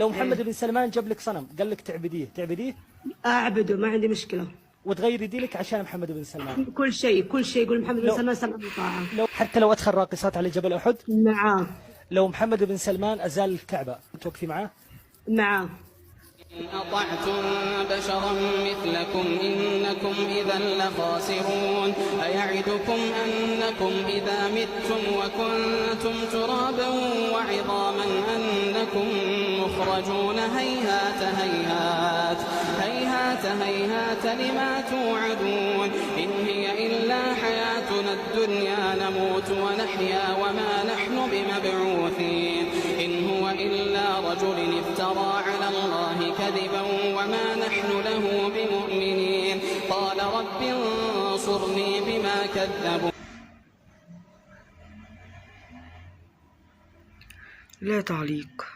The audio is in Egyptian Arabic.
لو محمد إيه. بن سلمان جاب لك صنم قال لك تعبدية، تعبدية؟ أعبده، ما عندي مشكلة. وتغيري دينك عشان محمد بن سلمان؟ كل شيء، كل شيء يقول محمد بن لو سلمان سمع وطاعة. لو حتى لو ادخل راقصات على جبل احد؟ معاه. لو محمد بن سلمان ازال الكعبة توقفي معاه؟ معاه. إن أطعتم بشرا مثلكم إنكم إذا لخاسرون. أيعدكم أنكم إذا متم وكنتم ترابا وعظاما أنكم مخرجون. هيهات هيهات هيهات هيهات لما توعدون. إن هي إلا حياتنا الدنيا نموت ونحيا وما نحن بمبعوثين. إن هو إلا رجل افترى على الله كذبا وما نحن له بمؤمنين. قال رب انصرني بما كذبوا. لا تعليق.